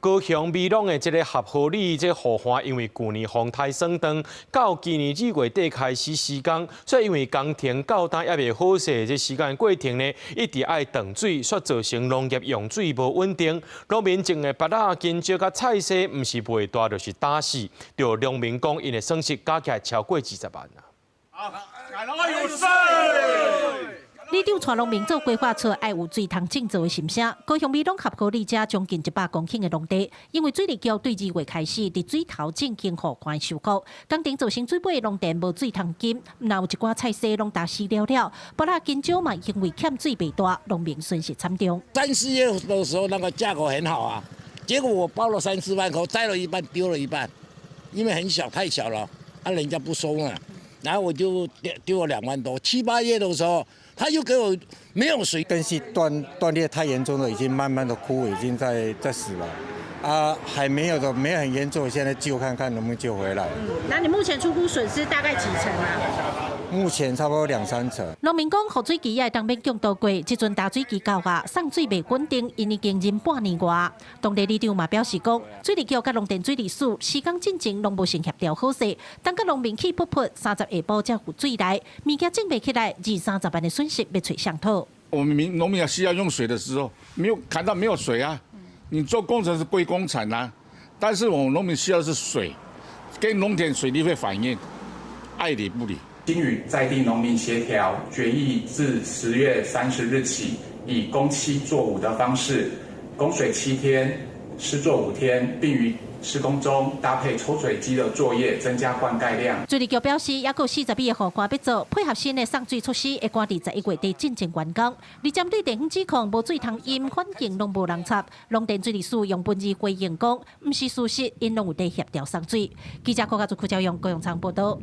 高雄美濃的這个合和里這個護岸，因為舊年風颱損斷，到今年2月底開始施工，所以因為工程到今猶未好勢，這時間過程呢，一直愛斷水，煞造成農業用水無穩定。農民種的芭樂、香蕉佮菜蔬，毋是賣大就是打死。著農民講，𪜶的損失加起來超過20萬啊！里長帶農民做規劃出愛有水通種作的心聲。高雄美濃合和里遮將近100公頃的農地，因為水利局對2月開始佇水頭進行護岸修復，工程造成水尾農田無水通耕，若有一寡菜蔬攏焦死了了，芭樂香蕉嘛因為欠水賣大，農民損失慘重。三四月的時候，那個價格很好啊，結果我包了三四萬顆，摘了一半丟了一半，因為很小太小了，啊人家不收啊，然後我就丟了2萬多。七八月的時候，他又給我沒有水，根系斷裂太嚴重了，已經慢慢的枯萎，已經在死了。啊，還沒有的，沒有很嚴重，現在救看看能不能救回來。那你目前初估損失大概幾成啊？目前差不多兩三成。農民講，雨水期也會當勉強度過，這陣大水期到啊，送水袂穩定，𪜶已經忍半年外。當地里長嘛表示講，水利局佮農田水利署施工進前攏無先協調好勢，等甲農民氣噗噗，30下晡才有水來，物件種袂起來，二三十萬的損失欲揣誰討。我們農民需要用水的時候，沒有看到沒有水啊！你做工程是歸工程啊，但是我們農民需要的是水，跟農田水利會反映，愛理不理。經與在地農民協調，決議自10月30日起，以供七作五的方式，供水7天，施作5天，並於施工中搭配抽水機的作業，增加灌溉量。水利局表示，猶閣有40米的護岸欲做，配合新的送水措施，會趕佇11月底進前完工。而針對地方指控無水通飲，環境攏無人插，農田水利署用文字回應講，毋是事實，𪜶攏有佇協調送水。記者郭家竹、柯昭勇、高永昌報道。